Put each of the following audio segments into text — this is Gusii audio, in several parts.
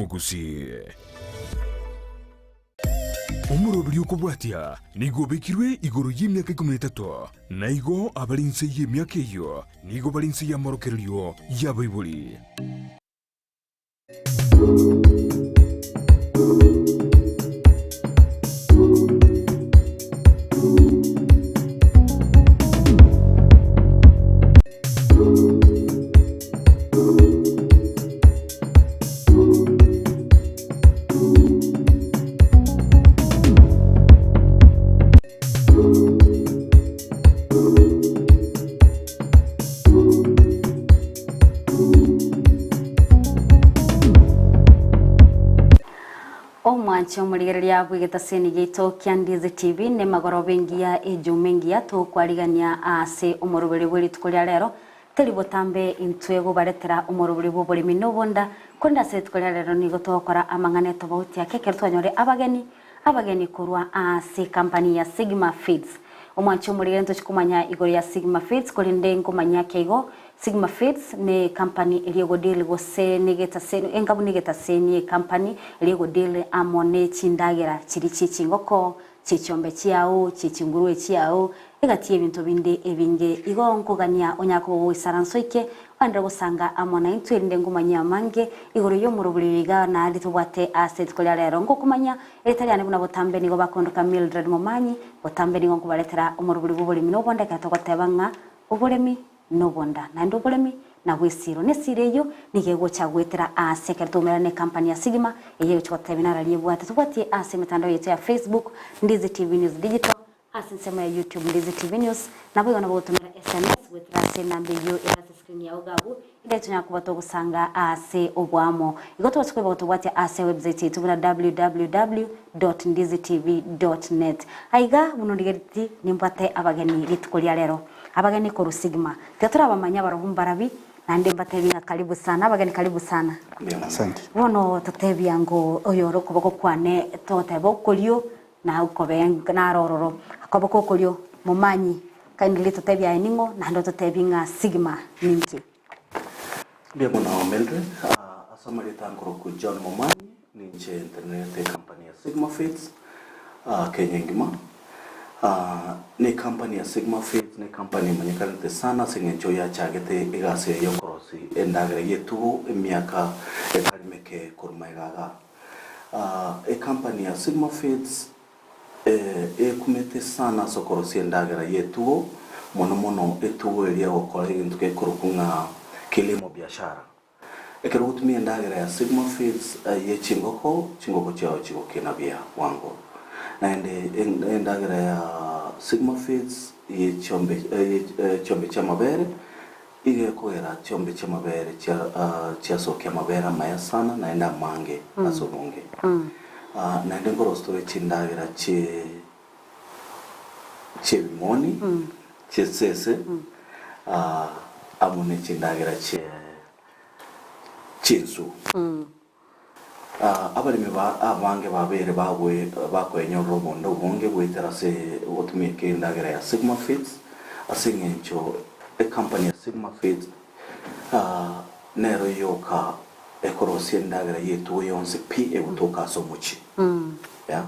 Omogusii. Omoroberi okobwatia nigo obekirwe igoro y'emiaka 13, na igo abare inse y'emiaka eyio nigo bare inse y'amorokererio y'abaibori. Omwanche omorigereria bw'egetaseni giaito kia Ndizi TV nemagoroba engiya ejuma engiya tokwarigania ase omoroberio bwe rituko ria rero Teri botambe intwe gobaretera omorobori bw'oboremi na obonda, korende ase rituko ria rero nigo togokora amang'ana etobauti ake ekero twanyore abageni, abageni korwa ase ekampani ya Sigma Feeds. Omwanchi omorigere ntochi komanya igoro ya Sigma Feeds, korende nkomanya ake igo, Sigma Feeds ne ekampani eria egodeal gose negetaseni, enga buna egetaseni ekampani eria egodeal amo ne chindagera chiria chie chingoko, chi'chiombe chiao, chi'chingurue chiao, egati y'ebinto binde ebinge. Igo nkogania onyare koba ogoisaransa oike, oenderere gosanga amo naintwe, erinde nkomanyie amange igoro y'omorobori oyo iga nari tobwate ase rituko ria rero. Ngokomanya erieta riane buna botambe nigo bakondoka Mildred Momanyi, botambe nigo nkobaretera omorobori bw'oboremi na obonda ekero togoteba ng'a oboremi nobonda, naende oboremi nabwo esiiro, na esiiro eyio nigo egocha goetera aase ekero twaumerana ne company ya Sigma, eyio egocha gotebia narari ebwate. Tobwatie ase emetandao yaito ya Facebook, Ndizi TV News Digital, ase ensemo ya YouTube, Ndizi TV News, naboigo nabo gotomera SMS goetera ase enamba eyio ere ase screen yao iga abwo, ere tonyare koba togosanga ase oboamo. Igo tobase koeba gotobwatia ase ewebsite yaito buna www dot ndizitv dot net. Aiga buna origereti nimbwate abageni rituko ria rero. Abageni korwa Sigma. Tiga torabamanye abarobwo mbarabi, naende mbatebi ng'a karibu sana, abageni karibu sana. Asante. Bono totebia ngo oyore okoboko kwane totebe okorio na okobe naro ororo. Akoboko okorio momanyi kindly totebie aye ning'o naende ototebi ng'a Sigma ninki. Mbuya mono Mildred. Ase amarieta nkorokwa John Momanyi, ninche ntenenerete ecompany ya Sigma Feeds Kenya engima. Ne ecompany ya Sigma Feeds ne ecompany emanyekanete sana ase eng'encho yachagete egasi eye yokorosia endagera y'etugo emiaka etari meke korwa magega igaa. Ecompany ya Sigma Feeds Ekumete sana ase okorosia endagera y'etugo, mono mono etugo eria egokora egento gekorokwa ng'a kilimo biashara. Ekero ogotumia endagera ya Sigma Feeds ye chingoko, chingoko chiao chigokina buya bwango. Naende endagera ya Sigma Feeds ye chiombe ye chiombe chi'amabere iga ekogera chiombe chi'amabere chia chiasokia amabere amaya sana naende amange ase obonge. Naende nkorosia tore chindagera chie chi'ebimoni, chi'esese, amo ne chindagera chie chinsu. Abaremi ba abange babeire bagwe bakoenyorera obonda obonge goetera ase gotumia endagera ya Sigma Feeds ase eng'encho ecompany ya Sigma Feeds nero yoka ekorosia endagera y'etugo yonsi pi egotoka ase omochie. Yeah.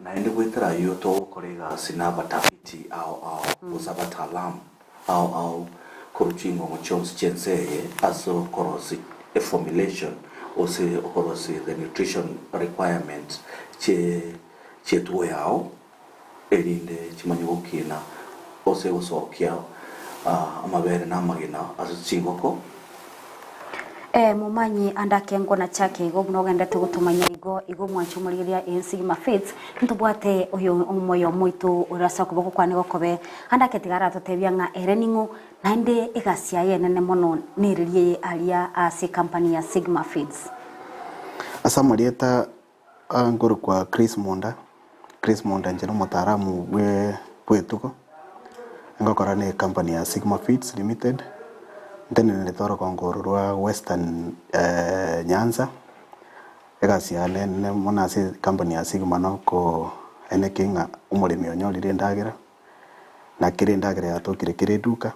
Naende goetera ayio togokora egasi na abatafiti ao ao gose abataalamu ao ao korwa chingong'o chionsi chi'ense eye ase okorosia eformulation gose okorosia the nutrition requirement chie chi'etugo yao erinde chimanye gokina gose gosokia amabere na amagena ase chingoko. Ee, momanyi ande ake nkona chake igo buna ogenderete gotomanya igo igo mwanche omorigereria ense igima Faith ntobwate oyo omoyo omoito ore ase okoboko kwane gokobe ande ake tiga aratotebia ng'a ere ning'o naende egasi yaye enene mono nereria eye aria ase ecompany ya Sigma Feeds. Ase amarieta nkorokwa Chris Munda, Chris Munda inche nomotaalamu bwe bwetugo, ngokora na ecompany ya Sigma Feeds Limited, ntenenerete orogongo oro rwa Western Nyanza, egasi yane nene mono ase ecompany ya Sigma noko eneki ng'a omoremi onyorire endagera, na kera endagera yatokire kera eduka,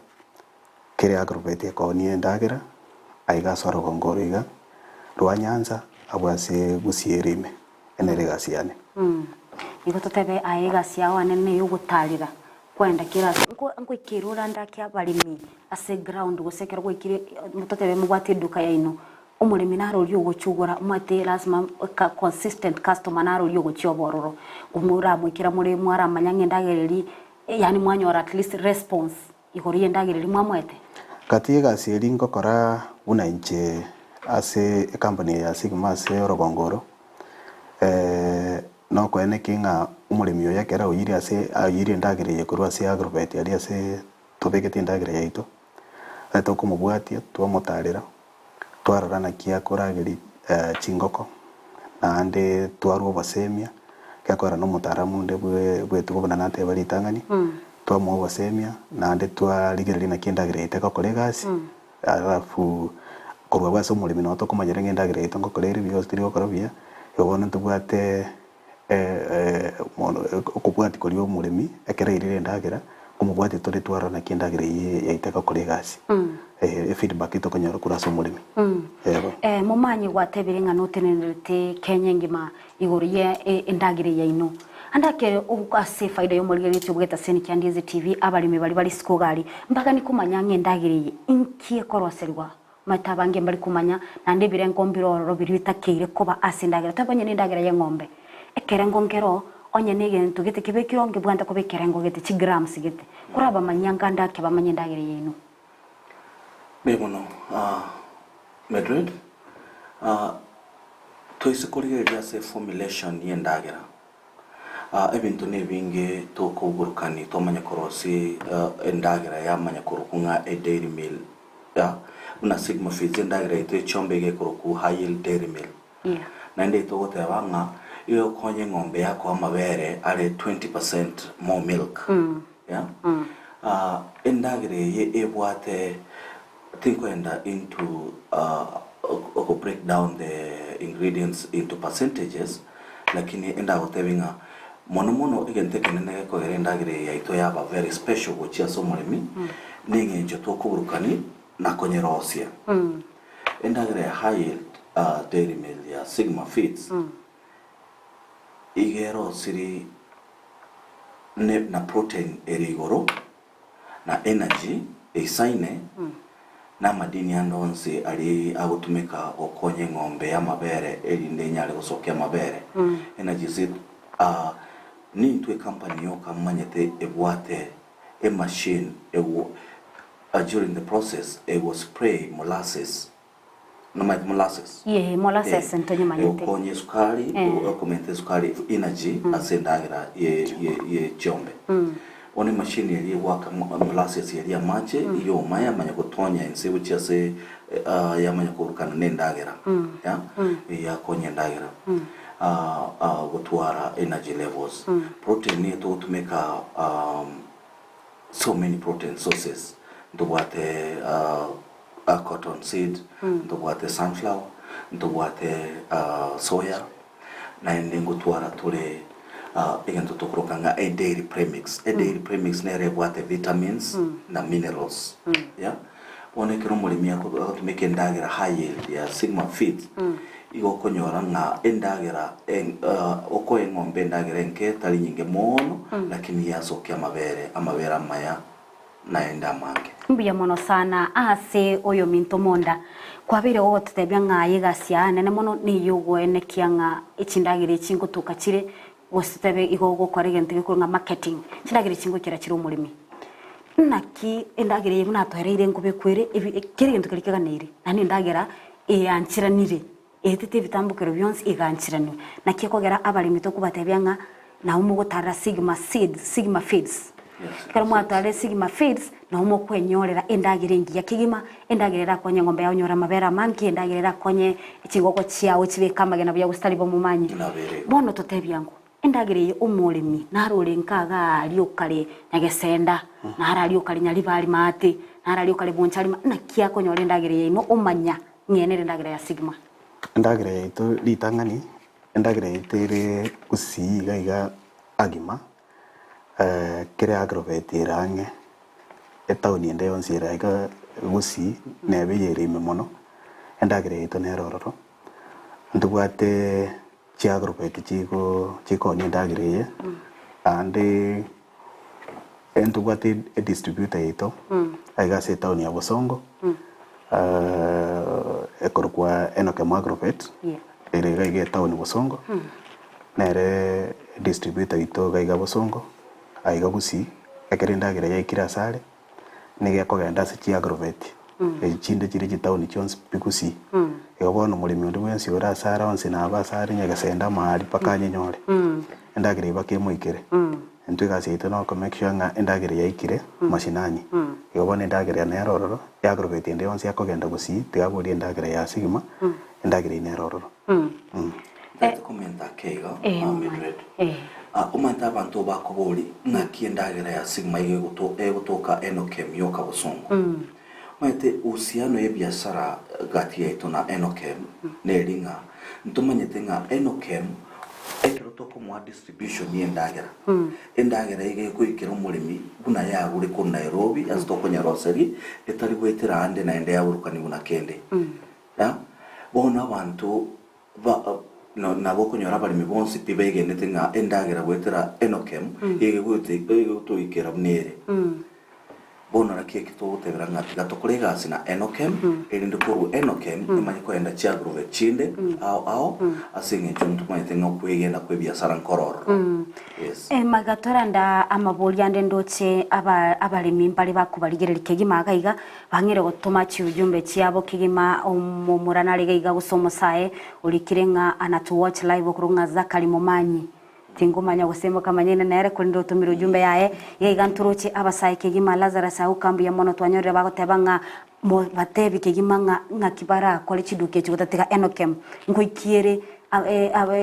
kera agrovet ekoonia endagera, aiga ase orogongo oro iga. Rwa Nyanza abwo ase Gusii ere ime, nere egasi yane. Igo totebe aye egasi yao ane neyogotarera kwenda kera ase nko nkoikeire orande ake abaremi ase eground gose ekero gwaikire totebe mobwate eduka yaino, omoremi naro oria ogochia ogora omanyete lasima eka consistent customer naro oria ogochia oba ororo, moramoikera more mwaramanya ng'a endagera eria yaani mwanyora at least response igoro ya endagera eria mwamoete. Gati y'egasi eria ngokora buna inche ase ecompany eye ya Sigma ase orogongo oro, nokoenekia ng'a omoremi oyo ekero aoyirie ase aoyirie endagera eye korwa ase agrovet aria ase tobegete endagera yaito, tokomobwatia twamotarera, twarora naki akorageria chingoko, naende twarwa obosemia, gekorera na omotaalamu onde bw'etugo buna nateba ritang'ani, twamoa obosemia, naende twarigereria naki endagera yaito egokora egasi, alafu korwa abwo ase omoremi nabo tokomanyera ng'a endagera yaito ngokora ere buya gose teri gokora buya, igo bono ntobwate okobwatia koria omoremi ekero airire endagera, komobwatia tore twarora naki endagera eyio yaito egokora egasi, efeedback tokonyora korwa ase omoremi. Ebo. Momanyi gwatebire ng'a notenenerete Kenya engima igoro ye endagera eye yaino. Ande ake ase efaida y'omorigereria obwete ase Nikia Ndizi TV, abaremi baria bare isiko iga aria, mbagani komanya ng'a endagera eye inki ekoroserigwa Omanyete abange mbari komanya, naende ebirengo mbire ororo biria bitakeire koba ase endagera. Tobe onye nendagera y'eng'ombe, ekerengo nkero onye negento gete kebekire oo ngebwate koba ekerengo gete, chigrams gete. Korabamanyia anga ande ake bamanye endagera yaino. Mbuya mono Mildred, toise korigereria ase formulation y'endagera, Ebinto nebinge tokoburukani twamanya korosia endagera yamanya korokwa ng'a e dairy meal buna Sigma Feeds endagera yaito ye chiombe iga ekorokwa high yield dairy meal. Naende togoteba ng'a iga egokonya eng'ombe yakoa amabere are 20% more milk. Endagera eye ebwate tinkoenda into oko break down the ingredients into percentages lakini endagotebie ng'a mono mono egento ekenene gekogera endagera eye yaito yaba very special gochia ase omoremi neng'encho tokoburukani na konyerosia. Endagera ya high yield dairy meal ya Sigma Feeds iga erosiri ne na protein ere igoro na energy eisaine, na amadini ande onsi aria agotumeka gokonya eng'ombe y'amabere erinde enyare gosokia amabere. Energy is it nintwe ecompany yoka mmanyete ebwate emachine ego during the process ego spray molasses Nomanyete molasses? Yee, molasses ntonyemanyete. Egokonya esukari, ekomenta esukari energy ase endagera ye ye ye chiombe. Bono emachine eria egoaka molasses eria amache yoma yamanya gotonya inse gochia ase yamanya korukana na endagera ya yakonya endagera gotwara energy levels. Protein nigo togotumeka so many protein sources ntobwate cotton seed, ntobwate sunflower, ntobwate soya, naende ngotwara tore egento tokoroka ng'a a dairy premix. A dairy premix nere ebwate vitamins na minerals yeah. Bono ekero omoremi agotumeka endagera high yield ya Sigma Feeds, igo okonyora ng'a endagera okoa eng'ombe endagera enke tari nyinge moono, lakini yasokia amabere, amabere amaya naende amange. Mbuya mono sana ase oyominto monda. Kwabeire gogototebia ng'a aye egasi aa enene mono neyogoenekia ng'a echindagera echi ngotoka chire gose totebe igo ogokora egento gekorwa ng'a marketing. Chindagera echi ngochera chire omoremi. Naki endagera eye buna atoereire nkobekwa ere ebi kera egento keria keganeire naende endagera eancheranire Etete ebitambokero bionsi iganchiranwe. Naki ekogera abaremi tokobatebia ng'a nabo mogotarera Sigma Seeds, Sigma Feeds. Ekero mwatarire Sigma Feeds, nabo mokwenyorera endagera engiya kegima, endagera erakonye eng'ombe yao onyore amabere amange, endagera erakonye chingoko chiao chibeke amagena buya gose tari bo momanye. Bono totebia ng'o, endagera eye omoremi naro ore nka igaa aria okare Nyagesenda, naro aria okare Nyaribari maate, naro aria okare Bonchari maate, naki akonyora endagera eye yaino omanya Ng'ina nere endagera ya Sigma. Endagera yaito ritang'ani, endagera yaito ere gusii iga iga agima, kere agrovet ere ang'e, etown ende yonsi ere aiga gusii nebe eyere ime mono, endagera yaito nere ororo. Ntobwate chiagrovet chigo chikoonia endagera eye, naende ntobwate edistributor yaito aiga ase etown ya Bosongo, ekorokwa Enokem Agrovet, ere iga iga etown Bosongo, nere edistributor oito iga iga Bosongo, aiga Gusii, ekero endagera yaikire asare. nigo ekogenda ase chiagrovet, echi chinde chire chitaoni chionsi pi Gusii. Igo bono omoremi onde bwensi ore ase are onsi nabo ase are Nyagesenda amahari mpaka anyenyore, endagera eyio mpaka emoikere. Intwe egasi yaito no ko make sure ng'a endagera yaikire mashinani. Igo bono endagera nere ororo, eagrovet ende yonsi ekogenda Gusii tiga aborie endagera ya Sigma, endagera eyio nere ororo. Ntagete komenta ake iga, Mildred. Omanyete abanto bakoboria ng'aki endagera ya Sigma iga egotoka Enokem yoka bosongo. Omanyete uhusiano y'ebiasara gati yaito na Enokem neri ng'a ntomanyete ng'a Enokem ekero tokomoa distribution y'endagera, endagera iga ekoikera omoremi buna yagure korwa Nairobi ase tokonyeroseria etari goetera ande naende yaburukanigwa na kende. Bono abanto ba nabo okonyora abaremi bonsi pi begenete ng'a endagera goetera Enokem iga egotoikera buna ere. Bono naki eki togotebera ng'a tiga tokore egasi na Enokem, erinde korwa Enokem emanye koenda chiagrovet chinde ao ao, ase eng'encho ntomanyete ng'a okwegena kw'ebiasara nkoro ororo. Yes. Magega toranda amaborio ande ndoche aba abaremi mbare bakobarigereria kegima iga iga, Bang'ire gotoma chiujumbe chiabo kegima omomura nare iga iga gose omosae orikire ng'a ana to watch live okorokwa ng'a Zachary Momanyi. Tingomanya gose mokamanyene nere korende otomire ujumbe yaye iga iga ntoroche abasae kegima Lazarus Auka mbuya mono twanyorire bagoteba ng'a mo batebi kegima ng'a ng'aki barakore chiduka echi gotatiga Enokem nkoikiere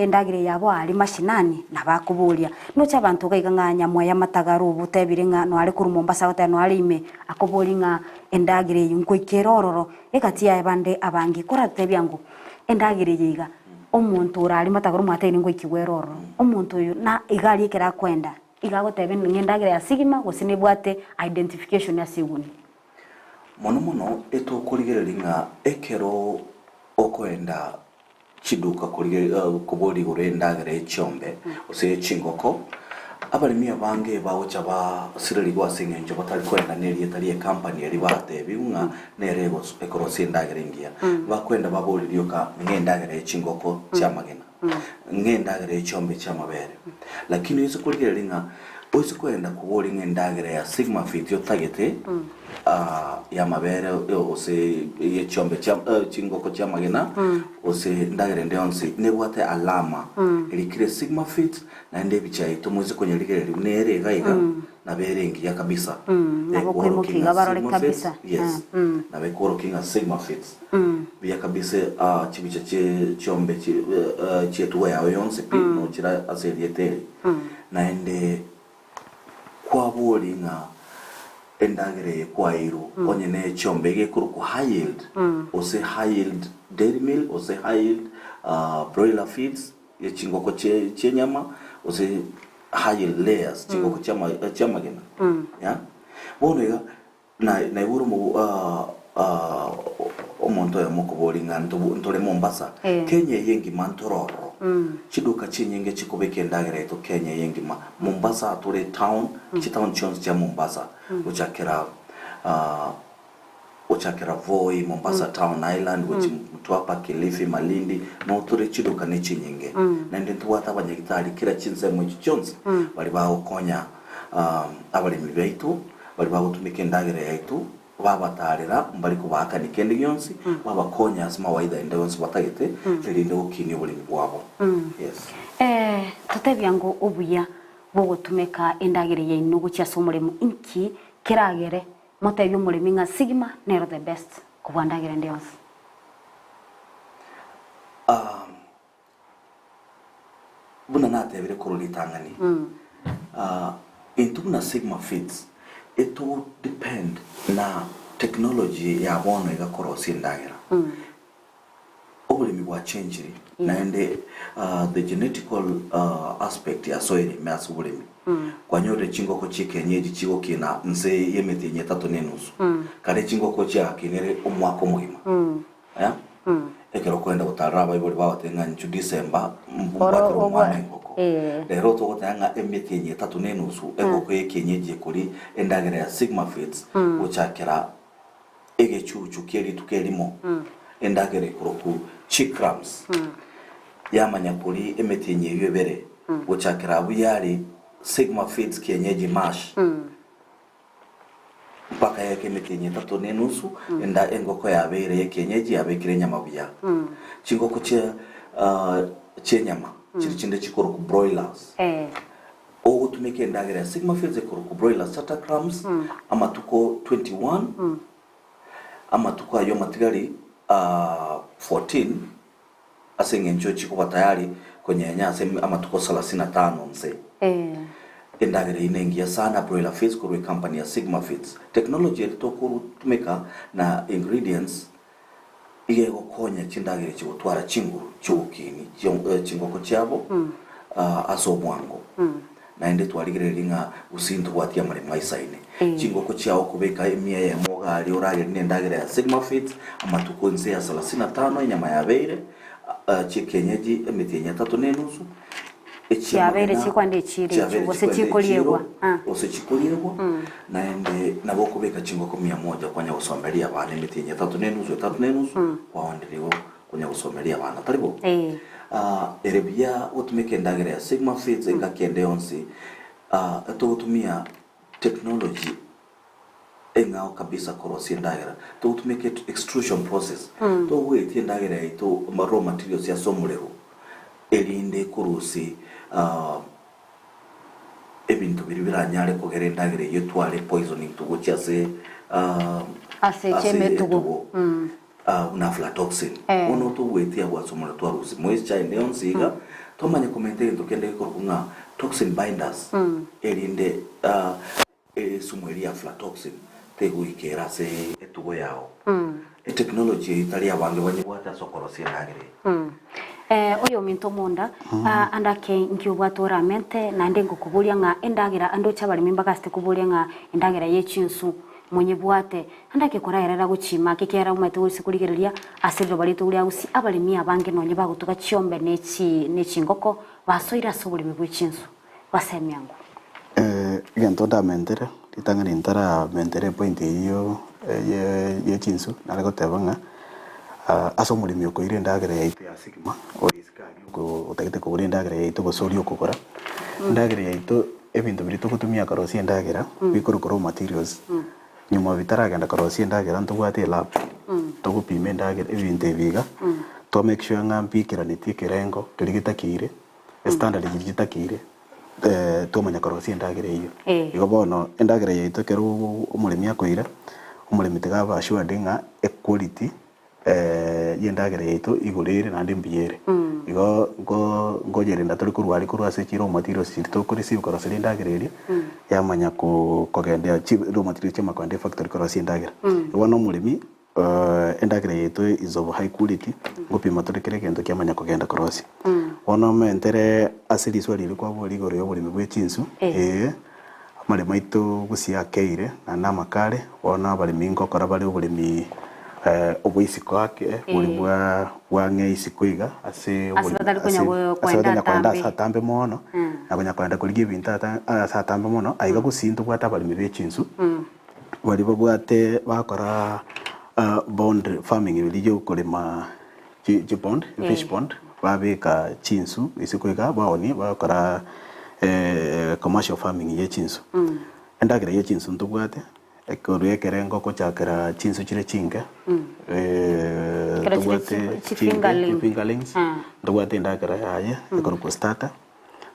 endagera eye yabo aria mashinani nabakoboria. Noche abanto iga iga ng'a nyamweya matagaro obo otebire ng'a noare korwa Mombasa agoteba noare ime akoborie ng'a endagera eyio nkoika ere ororo egati yaye bande abange koratotebia ng'o endagera eye iga omonto ore aria matagaro mwatebirie ngoikigwa ere ororo omonto oyo na iga aria ekero akoenda iga agoteba ng'a endagera ya sigima gose nebwate identification ase egunia. Mono mono etokorigereria ng'a ekero okoenda chiduka korigia koboria igoro y'endagera ye chiombe gose ye chingoko, abaremi abange bagocha basirerigwe ase engencho batari koenda nerieta ri'ecompany eria batebiwu ng'a nere ekorosia endagera engiya. Bakoenda baborie rioka ng'a endagera ye chingoko chi'amagena, ng'a endagera ye chiombe chi'amabere. Lakini oise korigereria ng'a oise koenda koboria ng'a endagera ya Sigma Feeds otagete, y'amabere gose ye chiombe chia chingoko chi'amagena gose endagera ende yonsi nebwate alama erikire Sigma Feeds naende ebicha yaito moise konyerigereria buna ere iga iga nabo ere engiya kabisa Nabo ekworokia koimokia iga ng'a barore Sigma Feeds kabisa. yes nabo ekworokia ng'a Sigma Feeds buya kabisa chibicha chie chiombe chietugo yao yonsi pi nochire ase erieta eri naende Kwaboria ng'a endagera eye kwaeirwe onye ne chiombe iga ekorokwa high yield gose high yield dairy meal gose high yield broiler feeds ye chingoko chie chienyama gose high yield layers chingoko chiama chiamagena yeah. Bono iga Na naigure omonto oyomo okoboria ng'a ntore Mombasa, Kenya eye engima ntore ororo. Chiduka chinyinge chikobeka endagera yaito Kenya eye engima. Mombasa tore town, chitown chionsi chia Mombasa, gochakera gochakera Voi, Mombasa town, Island, gochia Mtwapa, Kilifi, Malindi, noo tore chiduka ne chinyinge. Naende ntobwate abanyagitari kera chinsemo echi chionsi, baria bagokonya abaremi baito. Baria bagotumeka endagera yaito babataarera, mbari kobaakania kende gionsi, babakonya ase mawaidha ende yonsi batagete, erinde gokinia oboremi bwabo. Yes. Ee, totebia ng'o obuya bw'ogotumeka endagera yaino gochia ase omoremo inki keragere motebie omoremi ng'a Sigma nero the best kobua ndagera ende yonsi? Buna natebire korwa ritang'ani, intwe buna Sigma Feeds eto depend na technology ya bono iga korosia endagera. Oboremi bwa chenchiri naende the genetical aspect yasoire ime ase oboremi. Kwanyorire chingoko chie kienyeji chigokina nse ye emetienyi etato na enusu. Kare chingoko chiagakinire omwaka omogima. Ekero okoenda gotarera abaibori bagoteba ng'a inchu December Oro mbwatire obwa omwana engoko. eh. Rero togoteba ng'a emetienyi etato na enusu engoko ye kienyeji ekori endagera ya Sigma Feeds gochakera egechuchu kie rituko erimo endagera ekorokwa chick crumbs yamanya kori emetienyi eyio ebere gochakera abwo yare Sigma Feeds kienyeji mash. Mpaka yaika emetienyi etato na enusu, enda engoko yabeire y'ekienyeji yabekire enyama buya. Chingoko chia chi'enyama chiri chinde chikorokwa broilers. Ogotumeka endagera ya Sigma Feeds ekorokwa broiler starter crumbs amatuko 21, amatuko ayio amatigari 14 ase engencho chikoba tayari konyenya ase amatuko salasini na tano nse. Endagera eyio nengiya sana broiler feeds korwa ecompany ya Sigma Feeds. Technology eri tokorutumeka na ingredients iga egokonya chindagera echi gotwara chinguru chiogokini chingoko chiabo ase obwango. Naende twarigereria ng'a gose ntobwati amaremo aisaine. Chingoko chiao kobeka emia eyemo ogaaria oragerie nendagera ya Sigma Feeds amatuko inse ya salasini na tano enyama yabeire chi'ekienyeji emetienyi etato na enusu Chiabeire echi'amagena chikwenda echiro echio chiabeire gose chikwenda chikoriegwa. echiro Ah. gose chikoriegwa naende nabo okobeka chingoko mia moja kwanya gosomeria abana emetienyi etato na enusu etato na enusu kwaonderia igo Konya gosomeria abana, tari bo? Ere buya gotumeka endagera ya Sigma Feeds engaki ende yonsi togotumia technology eng'ao kabisa korosia endagera. Togotumeka extrusion process. Togoetia endagera yaito raw materials ase omorero erinde korusia ebinto biria biranyare kogera endagera eyio etware poisoning togochia ase Ase ase emetugo. etugo. Buna aflatoxin. Bono togwetia agwo ase omorero twarusia moisture ende yonsi iga, twamanya komenta egento kende gekorokwa ng'a toxin binders, erinde esumu eria ya aflatoxin tegoikera ase etugo yao. Etechnology eyio tari abange banyebwate ase okorosia endagera eye. Oyo ominto omonda, ande ake nki obwate oramente, naende ngokoboria ng'a endagera ande oche abaremi mbagaste koboria ng'a endagera ye chinsu monyebwate, Naende ake koraerera gochima, ekiagera omanyete gose korigereria ase riroba riaito ria gusii, abaremi abange nonye bagotuga chiombe ne chi ne chingoko, basoire ase oboremi bwe chinsu. Basemia ng'o? Egento ndamentere, ritang'ani ntaramentere epoint eyio ye ye chinsu, nare goteba ng'a ase omoremi okoira endagera yaito ya sigma, ore isiko aria oko otagete kogora endagera yaito gose oria okogora, endagera yaito ebinto biria togotumia korosia endagera, bikorokwa raw materials. Nyuma bitaragenda korosia endagera ntobwate elab togopima endagera ebinto ebi iga twa make sure ng'a mbikeranetie ekerengo keria getakeire estandard chiria chitakeire twamanya korosia endagera eyio. Igo bono endagera yaito ekero omoremi akoira, omoremi tiga abe assured ng'a equality y'endagera yaito igoro ere naende mbuya ere. Igo nko nkoyerenda tore korwa aria korwa ase chiraw materials chiria tokoreceive koroseria endagera eria, yamanya ko kogendea chi raw materials chiamanya kogenda efactory korosia endagera. Igo bono omoremi endagera yaito is of high quality, ngopima tore kera egento kiamanya kogenda korosia. Bono omentere ase riswali riria kwaboria igoro ya oboremi bwe chinsu, ee, Amaremo aito gusii akeire, naende amakare, bono abaremi ngokora bare oboremi obwa isiko ake, boria bwa bwang'e isiko iga, ase Ase oboremi batari konya ase go- ase koenda batari koenda atambe. ase atambe mono, na konya koenda korigia ebinto ata ase atambe mono, aiga gusii ntobwate abaremi be chinsu, baria babwate bakora boundary farming eria ya okorema chi chipond, fish pond, babeka chinsu isiko iga baonie bagokora commercial farming ye chinsu. Endagera ye chinsu ntobwate, korwa ekerengo gochakera chinsu chire chinke, Ekero chire ntobwate chi chinke, fingerling. fingerlings, ntobwate endagera yaye ekorokwa starter.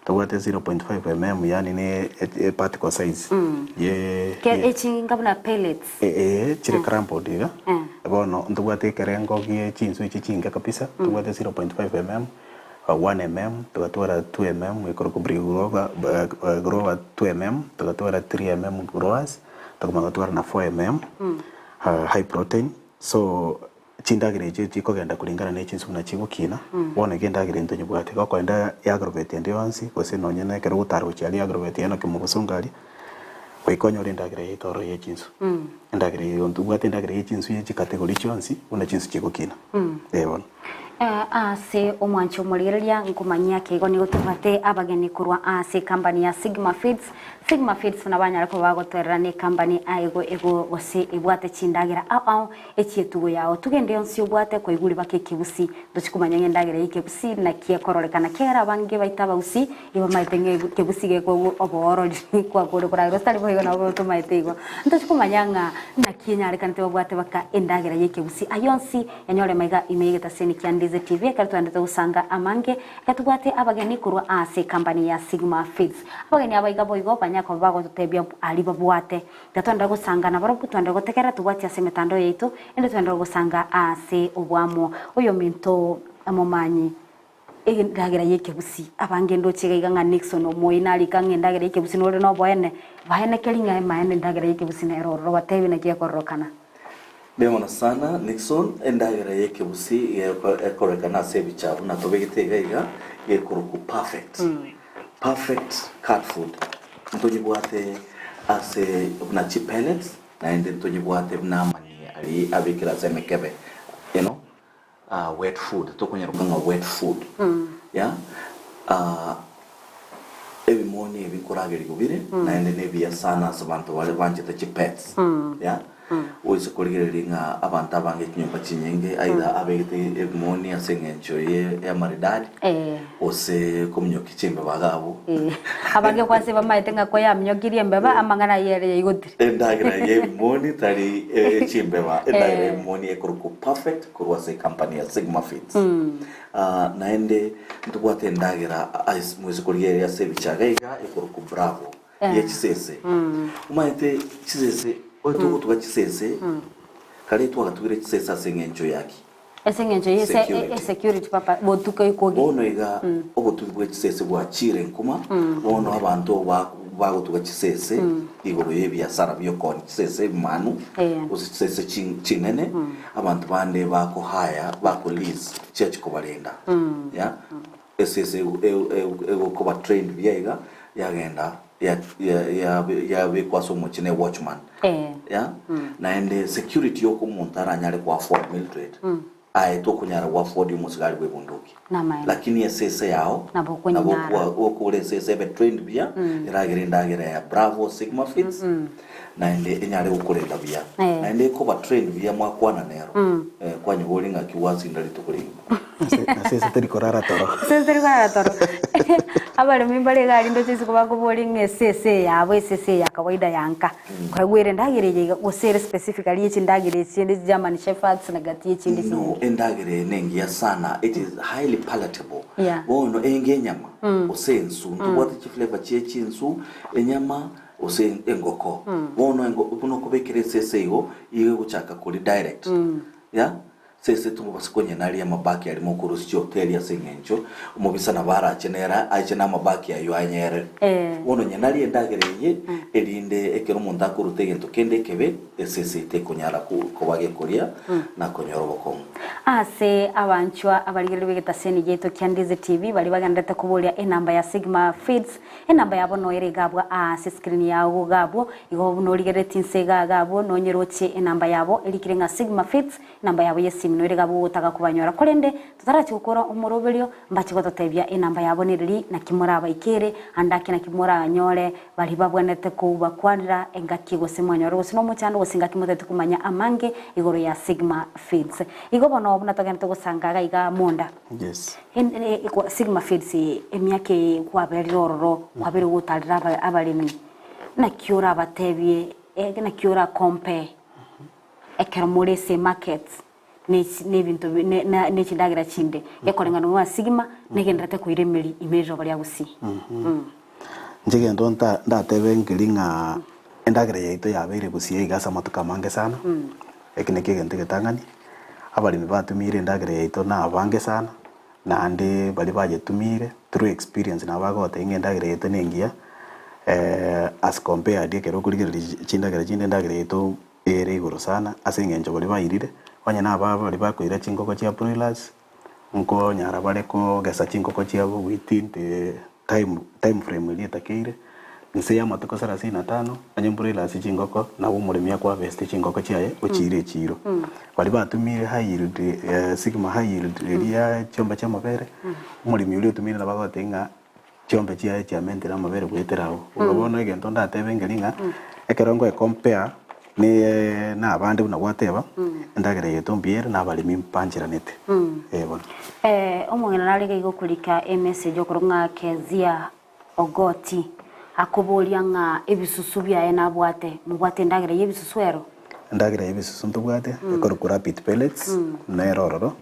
Tobwate 0.5 mm yaani ne e particle size ye Ke ye echinga buna pellets. Ee chire crumpled iga. Eh. Bono ntobwate ekerengo gie chinsu echi chinke kabisa, tobwate 0.5 mm, 1 mm, togatwara 2 mm ekorokwa brigrover grower 2 mm, togatwara 3 mm growers, tokamanya gotwara na 4 mm high protein. So Chindagera echio chikogenda kulingana ne chinsu buna chigokina, bono iga endagera eye ntonyebwate. Igo okoenda ya agrovet ende yonsi, gose nonye na ekero ogotara gochia aria agrovet ya Enock Mobosongo aria, Goika onyore endagera yaito ororo ye chinsu. Endagera eye ntobwate endagera ye chinsu ye chikategori chionsi buna chinsu chigokina. Ee bono. Ase omwancho omorigereria nkomanyia ki igo nigo tobwate abageni korwa ase ekambani ya Sigma Feeds. Sigma Feeds buna banyare koba bagotoerera ne ekambani aye ego gose ebwate chindagera ao ao echietugo yao. Tugende yonsi obwate kwaigure baka ekebusi ntochi komanya ng'a endagera ya ekebusi naki ekororekana kiagera abange baito abagusii ibamaete ng'a ekebusi gekoegwa oboorori kwakore koragera gose tari boigo nabo tomaete igo. Ntochi komanya ng'a naki enyarekanete babwate baka endagera ya ekebusi. Ayio onsi Enyore maiga ime y'egetaseni kia Ndizi TV ekero twaendete gosanga amange, ekero tobwate abageni korwa ase ekambani ya Sigma Feeds. Abageni aba iga boigo banyare koba bagototebia aria babwate. Ekero twaendire gosanga nabarobwo twaendire gotegerera tobwatie ase emetandao yaito ende twaendire gosanga ase oboamo. Oyominto omomanyi endagera y'ekebusi abange ndoche iga iga ng'a Nixon omoi narika ng'a endagera y'ekebusi nore noboene, baenekeri ng'a emaene endagera y'ekebusi nere ororo batebi naki ekororokana. Mbuya mono sana Nixon, endagera y'ekebusi iga ekorekana ase ebicha buna tobegete iga iga, iga ekorokwa perfect. Perfect cat food. Ntonyebwate ase buna chipellets, naende ntonyebwate buna amani aria abekire ase emekebe, you know, wet food, tokonyeroka ng'a wet food, yeah, ebimoni ebi nkoragerigwa bire, naende nebiya sana ase abanto baria banchete chipets, yeah, oise korigereria ng'a abanto abange chinyomba chinyinge either abegete ebimoni ase eng'encho ye y'amaridadi, gose kominyokia chimbeba iga abwo. Abange kwase bamaete ng'a koyaminyokirie embeba, amang'ana ayio ere yaigotire. Endagera y'ebimoni tari echimbeba, endagera y'ebimoni ekorokwa Perfect korwa ase ecompany ya Sigma Feeds. Naende ntobwate endagera moise korigereria ase ebichaga iga ekorokwa Bravo ye chisese. Omanyete chisese, onye togotuga chisese, kare twagatugire chisese ase eng'encho yaki? Ase eng'encho ye Security. security papa botuko ekogi. Bono iga obotugi bwe chisese bwachire nkuma, bono abanto bagotuga chisese igoro y'ebiasara bi'okooni chisese ebimanu gose chisese chinene, abanto bande bakohire, bako lease chiachi kobarenda. Yeah. Esese egokoba trained buya iga yagenda yabekwa ase omochie ne watchman. Yeah. Naende security yoka omonto aranyare ko afford Mildred, aye tokonyara go afford omosigari bwe ebunduki. Namaene. Lakini esese yao Nabo okonyara. nabo okogora esese ebe trained buya, eragere endagera ya Bravo Sigma Feeds, naende enyare gokorenda buya. Naende ekoba trained buya mwakwana nero, kwanyoboria ng'aki gwasinda rituko rigima. Ase ase teri korara toro. Ase teri korara toro. Abaremi mbare iga aria ndoche isiko bakoboria ng'a esese eye yabo esese eye ya kawaida ya nka. Kwaigwere endagera eye iga gose ere specifically ye chindagera echi chinde German shepherds na gati echinde No, chinyinge. endagera eye nengiya sana, it is highly palatable. Yeah. Bono enge enyama, gose ensu, ntobwate chiflavour chie chinsu, enyama, gose engoko. Bono engo buna okobekera esese igo, igo egochaka koria direct. Yeah. Sese tomobase konyenaria amabaki aria mokorusia chihoteli ase engencho omobisa nabo arache nere aiche namabaki ayio anyerere. Bono nyenarie endagera eye, erinde ekero omonto akoruta egento kende ekebe, esese tekonyara koba gekoria na konyora obokong'u. Ase abanchwa abarigereria b'egetaseni giaito kia Ndizi TV baria bagenderete koboria enamba ya Sigma Feeds, enamba yabo noere iga abwo ase escreen yao iga abwo, igo buna origereretie inse iga iga abwo nonyeroche enamba yabo erikire ng'a Sigma Feeds, Enamba yabo y'esimi noire iga abwo ogotaka kobanyora. Korende totarachi gokora omoroberio, mbache gototebia enamba yabo nereri, naki morabaikere, ande ake naki moranyore baria babwenerete kobakwanera engaki gose mwanyora gose nomochando gose engaki motagete komanya amange igoro ya Sigma Feeds. Igo bono buna togenderete gosanga iga iga monda. Yes. Sigma Feeds eye emiaka eye kwaberire ororo, kwabeire gotarera abaremi, naki orabatebie, naki ora compare Ekero more ase emarket ne ebinto ne chindagera chinde, gekoreng'ana buna sigima, negendererete koira emeri ime riroba ria gusii. Inche egento ndatebe nkeri ng'a endagera yaito yabeire gusii iga ase amatuko amange sana, eki nakio egento egetang'ani, abaremi batumiire endagera yaito na abange sana, naende baria bayetumiire through experience nabo bagotebia ng'a endagera yaito nengiya, as compared ekero okorigereria chindagera chinde endagera yaito Ere igoro sana, ase engencho baria bairire, onye nababa baria bakoira chingoko chia broilers, nkonyara bare kogesa chingoko chiabo within the time time frame eria etakeire. Inse y'amatuko sarasini na tano, onye embura ere ase chingoko, nabo omoremi akoharvest chingoko chiaye ochiire echiiro. Baria batumire high yield sigma high yield eria chiombe chi'amabere, omoremi oria otumire nabo agotebia ng'a chiombe chiaye chiamentire amabere goetera abwo. Igo bono egento ndatebe nkeri ng'a, ekero ngoe compare ne na abande buna gwateba, endagera yaito mbuya ere na abaremi mbancheranete, eh bono. Omong'ina nare iga igokorika emessage okorwa ng'a Kezia Ogoti akoboria ng'a ebisusu biaye nabwate, mobwate endagera y'ebisusu ero? Endagera y'ebisusu ntobwate, ekorokwa rapid pellets, nere ororo,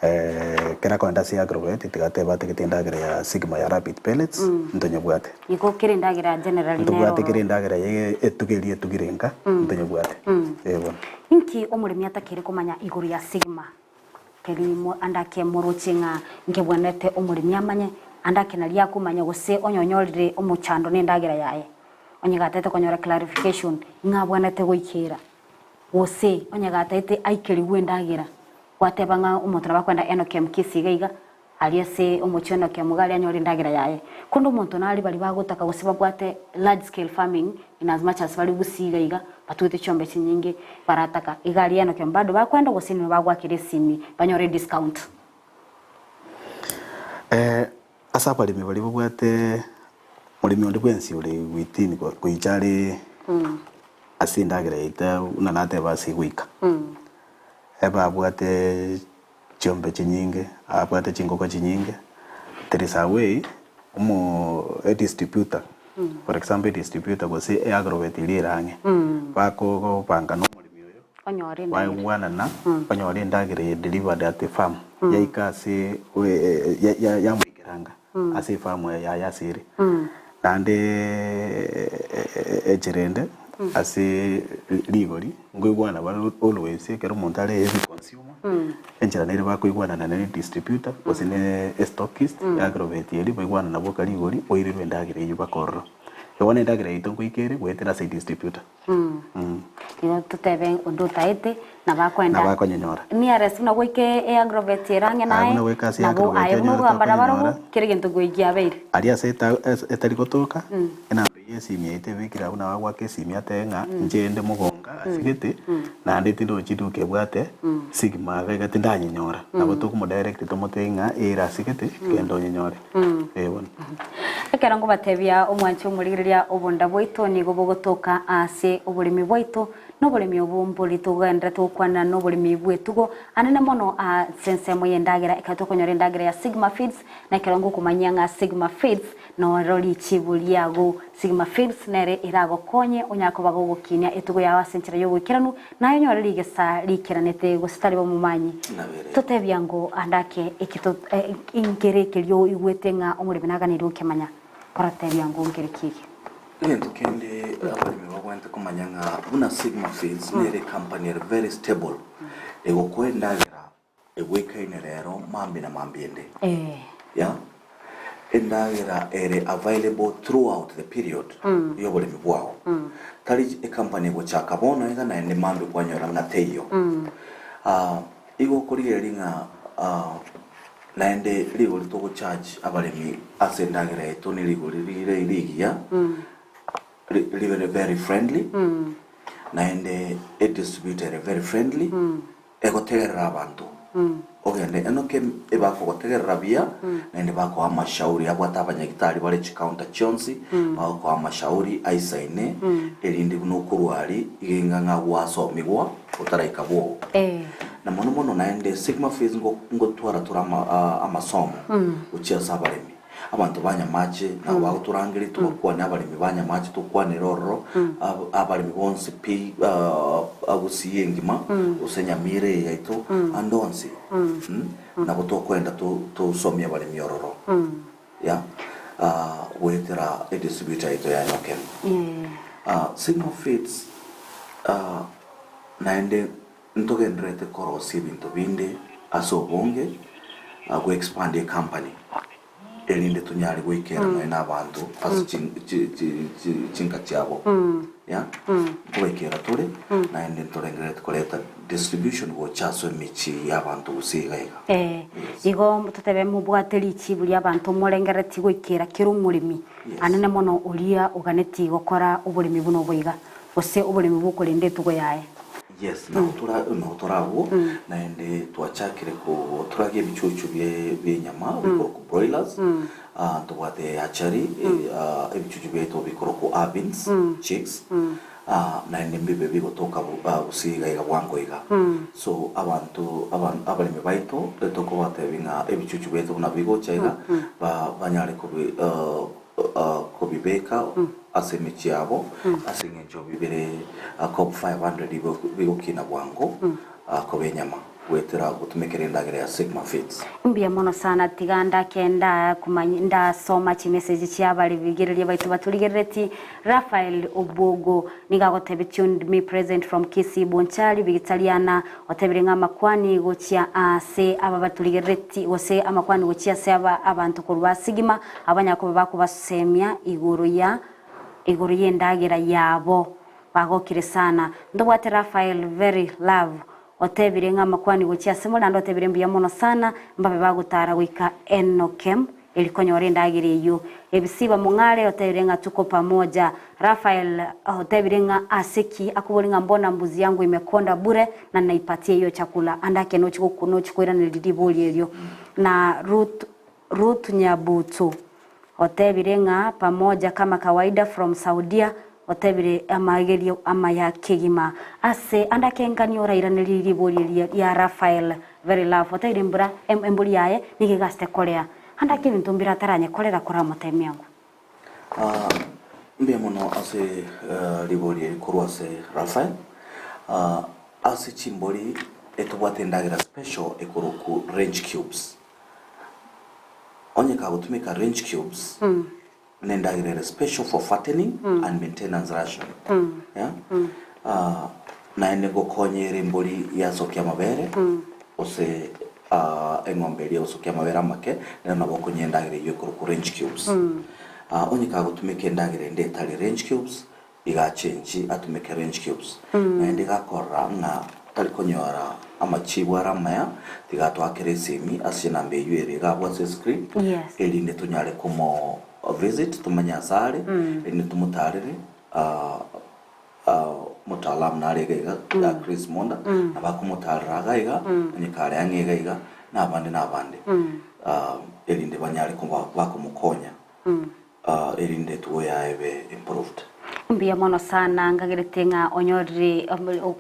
ekero akoenda ase agrovet tiga atebe atagete endagera ya sigma ya rapid pellets, ntonyebwate. Igo kera endagera ya generally nere Ntobwate ororo. kera endagera ye etugo eria etugire nka, ntonyebwate, eh bono. Inki omoremi atakeire komanya igoro ya sigma? Teri ande ake moroche ng'a nkebwenerete omoremi amanye, ande ake nario akomanya gose onye onyorire omochando nendagera yaye. Onye gataete konyora clarification ng'a abwenerete goikera, gose onye gataete aikerigwe endagera, gwateba ng'a omonto nabo akoenda Enokem Kisii iga iga, Aria ase omochie o Nokemu iga aria anyore endagera yaye. Korende omonto nare baria bagotaka gose babwate large scale farming in as much as bare gusii iga iga, batugete chiombe chinyinge barataka iga aria Nokemu bado bakoenda gose nigo bagoakera esimi banyore ediscount. Ase abaremi baria babwate moremi onde bwensi ore within goicha are ase endagera yaito buna nateba ase goika, ebabwate Chiombe chinyinge, abwate chingoko chinyinge, there is a way omo edistributor, for example edistributor gose eagrovet eria ere ang'e, bakobanga na omoremi oyo, Onyore endagera. baigwanana, banyore endagera eye delivered at the farm, yaika ase ya- ya- yamoikera anga ase efarm yaye ase ere. Naende enchera ende ase rigori nkoigwana bare always ekero omonto are heavy consumer, enchera nere bakoigwanana ne distributor gose ne estockist ya agrovet eria baigwanana boka rigori oirerwe endagera eywo mpaka ororo. Igo bono endagera yaito nkoika ere goetera ase edistributor. Igo totebe onde otaete nabo akoenda Nabo akonyenyora. nearest buna goika e agrovet ere ang'e Aye naye, buna goika ase nabo agrovet aye buna onyore okogamba nabarobwo, tokonyora. kera egento goikiabeire. Aria ase eta etari gotoka, enamba eyio y'esimi yaito ebekire abwo nabo agoaka esimi atebe ng'a inche inde mogonga ase gete, naende tindochi duka ebwate sigma iga iga tindanyenyora. Nabo tokomodirect tomotebie ng'a ere ase gete, genda onyenyore. Eh bono. Ekero nkobatebia omwanchi omorigereria obonda bwaito nigo bogotoka ase oboremi bwaito, na oboremi obo mbori togenderete gokwana noboremi bw'etugo, anene mono ase ensemo y'endagera ekero tokonyora endagera ya Sigma Feeds, na ekero ngokomanyia ng'a Sigma Feeds noro richibu riago. Sigma Feeds nere eragokonye onyare koba gogokinia etugo yao ase enchera y'oboikeranu, naye onyore rigesa riikeranete gose tari bomomanyi. Nabere. Totebia ngo ande ake eki to nkere ekeria oigwete ng'a omoremi naganeire gokemanya, oratebia ngo nkere ki eke? Egento kende abaremi babwenerete komanya ng'a buna Sigma Feeds nere ecompany ere very stable, egokoa endagera Egwekaine rero mambia na mambia ende. Yeah. Endagera ere available throughout the period y'oboremi bwao. Tari ecompany egochaka bono iga naende mambia kwanyora ng'a teiyo. Ah, igo okorigereria ng'a ah, naende rigori togocharge abaremi ase endagera yaito ne rigori rire rigiya, ri- ribe very friendly, naende edistributor ere very friendly. Egotegerera abanto, ogende enoke ebakogotegerera buya, naende bakoa amashauri abwate abanyagitari bare chicounter chionsi, bagokoa amashauri aisaine, erinde buna okorwa aria iga inga ng'a gwasomigwa otaraika bwogo. Na mono mono naende Sigma Fees ngo ngotwara tore ama amasomo gochia ase abaremi. Abanto ba Nyamache nabo bagotorangeria tobakwane abaremi ba Nyamache tokwanere ororo ab- abaremi bonsi pi Gusii engima gose Nyamira eye yaito ande onsi nabo tokoenda to- tosomie abaremi ororo ya goetera edistributor yaito ya Nyoken. Sigma Feeds naende ntogendererete korosia ebinto binde ase obonge go expand ecompany. Erinde tonyare goikera nonya na abanto ase chinka chiabo. Yeah? Nkobaikera tore, naende ntorengerereti koreta distribution gocha ase emechie y'abanto gose iga iga. Eh, Yes. igo totebe mobwate richibu ri'abanto morengerereti goikera kera omoremi, Yes. anene mono oria oganeti gokora oboremi buna obo iga, gose oboremi bw'okorenda etugo yaye. Yes, nabo tora nabo tore abwo, naende twachakire kotoragia ebichuchu bie bienyama bikorokwa broilers, ntobwate hatchery, ebichuchu biaito bikorokwa arvins chicks, naende mbibe bigotoka gose iga iga bwango iga. So abanto aba abaremi baito tokobatebia ng'a ebichuchu biaito buna bigocha iga, ba banyare kobi kobibeka ase emechie yabo, ase engencho bibere cob 500 bigokina bwango koba enyama goetera gotumekera endagera ya Sigma Feeds. Mbuya mono sana tiga ndake ndakomany ndasoma chimessage chia abarigereria baito batorigerereti Raphael Obwogo nigo agotebia tuned me present from Kisii Bonchari Bigitariana otebire ng'a amakwani gochia ase aba batorigerereti gose amakwani gochia ase aba abanto korwa Sigima Abanyare koba bakobasemia igoro ya igoro y'endagera yabo. Bagokire sana. Ntobwate Raphael very love otebire ng'a amakwani gochia ase more naende otebire mbuya mono sana mbabe bagotara goika Enokem eri konyora endagera eyio. Ebisiba Mong'are otebire ng'a tuko pamoja. Raphael otebire ng'a ase ki akobori ng'a mbona mbuzi yangu imekonda bure na naipatie hiyo chakula ande ake nochi nochi koiraneria ribori erio. Na Ruth Ruth Nyabutu otebire ng'a pamoja kama kawaida from Saudia otebire amagerio amaya kegima ase ande akenkani orairanerie ribori eria ria Raphael very love otebire mbura embori yaye nigo egasete korea ande ake ebinto mbire ataranyekorera koramotemia ng'o. Mbuya mono ase ribori eri korwa ase Raphael. Ase chimbori etobwate endagera special ekorokwa range cubes. Onye kagotumeka range cubes nendagera ere special for fattening and maintenance ration yeah? Ah, naende ngokonya ere embori yasokia amabere gose ah, eng'ombe eria egosokia amabere amake nero nabo okonywa endagera eyio ekorokwa range cubes. Ah, onye kagotumeka endagera ende etari range cubes Iga achenchi atumeke range cubes, naende iga akorora ng'a tari konyora amachibu are amaya, tiga atoakere esimi ase enamba eyio ere iga abwo ase escreen, Yes. erinde tonyare komo visit tomanye ase are, erinde tomotarere mtaalamu nare iga iga Chris Monda, nabo akomotarera iga iga, onye kare ang'e iga iga, na abande na abande, erinde banyare koba bakomokonya. Erinde etugo yaye ebe improved. Mbuya mono sana ngagerete ng'a onyorire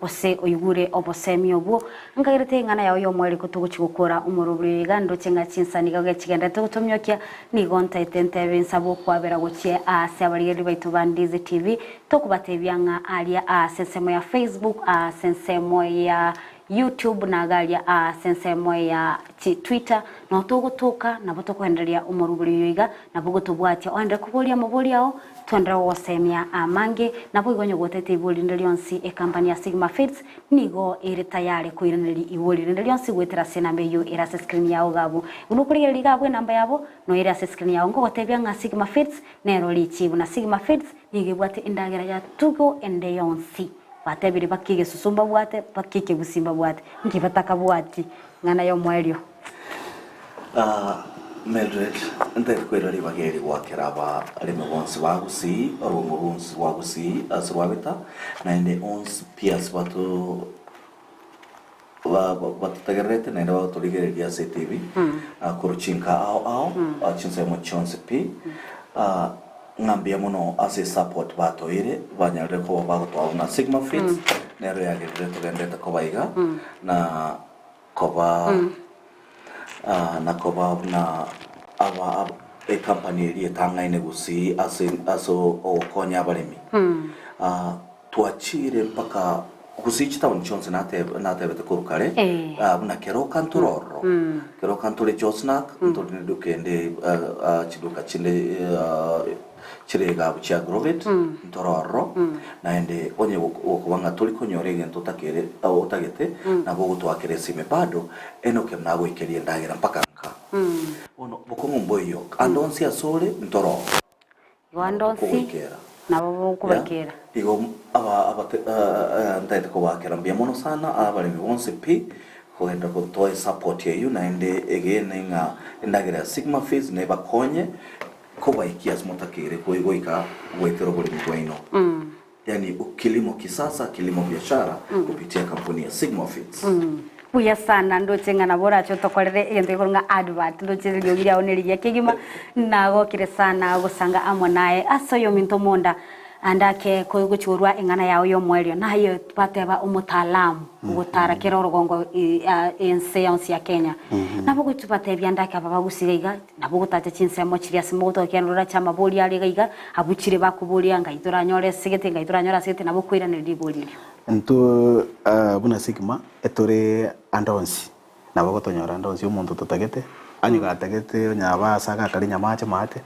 gose oigure obosemi obwo. Ngagerete eng'ana yao y'omweriko togochi gokora omorobori oyo iga ndoche ng'a chinsa nigo gechigenderete gotomiokia nigo ntaete ntebe nsabe okwabera gochia aase abarigereria baito ba Ndizi TV tokobatebia ng'a aria aase ensemo ya Facebook aase ensemo ya YouTube na iga aria aase ensemo ya Twitter nao togotoka nabo tokoendereria omorobori oyo iga Nabo gotobwatia oenderere koboria amabori ao, twenderere gogosemia amange. Naboigo onye gotete ibori rinde rionsi, ekampani ya Sigma Feeds nigo ere tayari koiraneria ibori rinde rionsi goetera ase enamba eyio ere ase screen yao iga abwo. Buna okorigereria iga abwo enamba yabo noyo ere ase screen yao. Nkogotebia ng'a Sigma Feeds nero richibu, na Sigma Feeds nigo ebwate endagera ya tugo ende yonsi. Batebire baka egesusu mbabwate, baka ekegusi mbabwate, nki batakabwati? Ng'ana y'omoerio. Mildred, ntari koira ribaga eri goakera abaremi bonsi ba Gusii, orwongo rwonsi rwa Gusii ase rwabeta, naende onsi pi ase bato batotegererete naende bagotorigereria ase etibi, korwa chinka ao ao, chinsemo chionsi pi, ng'a mbuya mono ase esupport batoeire, banyarire koba bagotoa buna Sigma Feeds, nero yagerire togenderete koba iga, na koba na koba buna aba ecompany eria etang'aine gusii ase ase ogokonya abaremi. Twachire mpaka gusii chitown chionsi nateb natebete korwa kare buna Keroka ntore ororo, Keroka ntore Josnack, ntore na eduka ende chiduka chinde Chire egaabu chia Agrovet ntore ororo, naende onye gokoba ng'a tori konyora egento otakere otagete, nabo ogotoakera esime bado, Enoke nagoikerie endagera mpaka nka. Bono bokong'u mboiyo, ande onsi asore ntoro. Igo ande onsi Kogoikera. nabo bokobaikera. Igo aba abate ntaete kobaakera mbuya mono sana abaremi bonsi pi kogenda gotoa esupport eyio naende egene ng'a endagera ya Sigma Feeds nebakonye kobaikia ase motakeire goika goetera oboremi bwaino. Yaani kilimo kisasa, kilimo biashara kupitia kampuni ya Sigma Feeds. Buya sana ndoche ng'a nabo orache otokorere egento gekorwa ng'a advert ndoche eriogi riao nerigiya kegima nagokire sana gosanga amo naye ase oyominto omonda ande ake gochorwa eng'ana yao y'omoerio naye bateba omotaalamu ogotara kera orogongo ense yonsi ya Kenya nabo gochia batebia ande ake aba bagusiga iga Nabo ogotacha chinsemo chiria ase mogotoka ekiagera nororache amabori aria iga iga, abwo chire bakoboria ngai toranyore asegete, ngai toranyore asegete, nabo okoiraneria ribori erio. Intwe buna Sigma etore ande onsi, nabo ogotonyora ande onsi omonto totagete, onye gatagete onye aba ase agakare nyamache maate,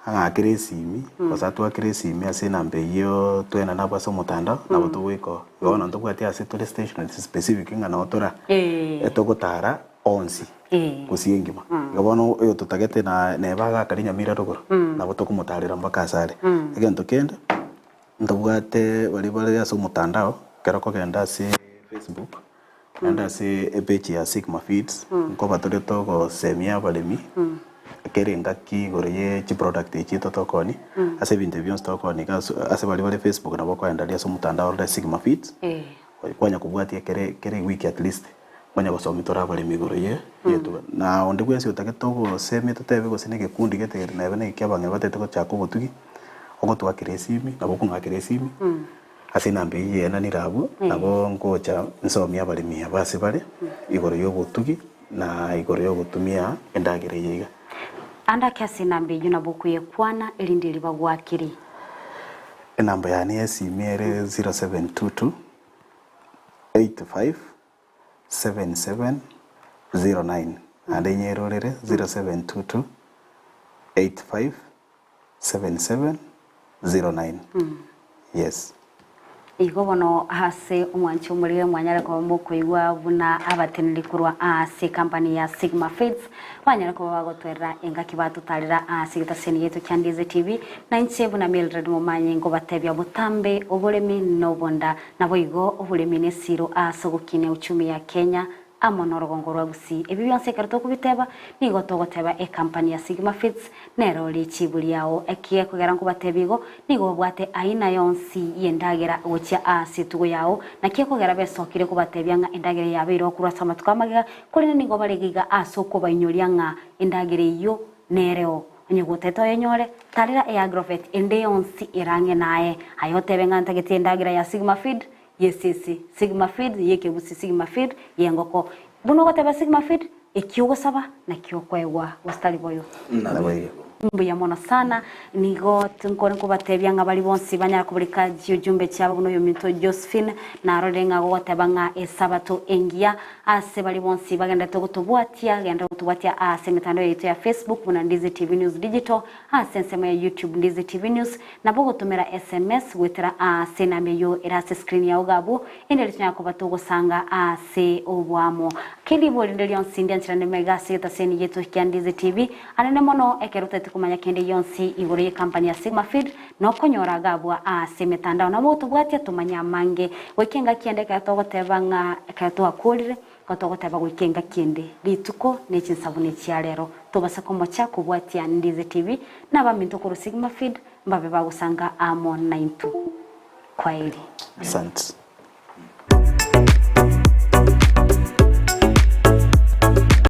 ang'akere esimi, gose atwakere esimi ase enamba eyio twenana abwo ase omotandao, nabo togoika oo. Igo bono ntobwati ase tore stationary specific ng'a noo tora, etogotara onsi. Gose engima. Igo bono oyo totagete na neba agakare nyamira rogoro, nabo tokomotarera mpaka ase are. Egento kende, ntobwate baria bare ase omotandao, ekero okogenda ase Facebook, naende ase epage ya Sigma Feeds, nkoba tore togosemia abaremi, kera engaki igoro ye chiproduct echi totokoonia, ase ebinto ebi bionsi tokoonia iga ase ase baria bare Facebook nabo okoenda aria ase omotandao orore Sigma Feeds, kwanya kobwatia kere kera ewiki at least. Onye gosomia tore abaremi igoro ye yetuba, na onde bwensi otagete ogosemia totebe gose negekundi gete gete nebe neke abang'ina batagete gochaka obotugi, ogotwakera esimi, nabo okong'akera esimi, ase enamba eyio yenanire abwo, nabo ngocha nsomie abaremi aba ase bare, igoro ya obotugi, na igoro ya ogotumia endagera eye iga. Ande ake ase enamba eyio nabo okoyekwana, erinde erio bagwakere. Enamba yane ya esimi ere 0722 85 7709 naende inyerorere 0722 85 7709 yes. Igo bono ase omwanchi omorire mwanyare koba mokoigwa buna abateneneri korwa ase ekampani ya Sigma Feeds banyare koba bagotwerera engaki batotarera ase egetaseni giaito kia Ndizi TV na inche buna Mildred Momanyi nkobatebia botambe oboremi nobonda Naboigo oboremi nesiro ase ogokinia uchumi ya Kenya amo norogongo rwa Gusii. Ebi bionsi ekero tokobiteba nigo togoteba ecompany ya Sigma Feeds nero richibu riao. Ekiekogera nkobatebia igo nigo babwate aina yonsi yendagera gochia ase etugo yao. Naki ekogera besokire kobatebia ng'a endagera eye yabeire okorwa ase amatuko amagega korende nigo bare iga ase okobainyoria ng'a endagera eyio nereo. Onye gotete oyenyore, tarera eagrovet ende yonsi ere ang'e naye. Aye otebe ng'a ntagete endagera ya Sigma Feed y'esese, Sigma Feed y'ekebusi, Sigma Feed y'engoko. Buna ogoteba Sigma Feed, eki ogosaba nakio okoegwa, gose tari boyo? Naboigo. Mbuya mono sana. Nigo nkore nkobatebia ng'a baria bonsi banyara koboreka chiujumbe chiabo buna oyominto Josephine, narorire ng'a gogoteba ng'a esabato engiya Ase baria bonsi bagenderete gotobwatia, genderera gotobwatia ase emetandao yaito ya Facebook buna Ndizi TV News Digital, ase ensemo ya YouTube Ndizi TV News, nabo ogotomera SMS goetera ase enamba eyio ere ase screen yao iga abwo, ende erio tonyare koba togosanga ase oboamo. Kende ibo rinde rionsi ndiancherane maiga ase egetaseni giaito kia Ndizi TV, anene mono ekero otagete komanya kende gionsi igoro ye company ya Sigma Feed, Nokonyora agabwa ase emetandao nabo gotobwatia tomanye amange. Goika engaki ende ekero togoteba ng'a ekero twakorire, nigo togoteba goika engaki ende, rituko ne chinsabuni chia rero. Tobasa komocha kobwatia Ndizi TV na abaminto korwa Sigma Feed mbabe bagosanga amo naintwe. Kwaeri. Asante.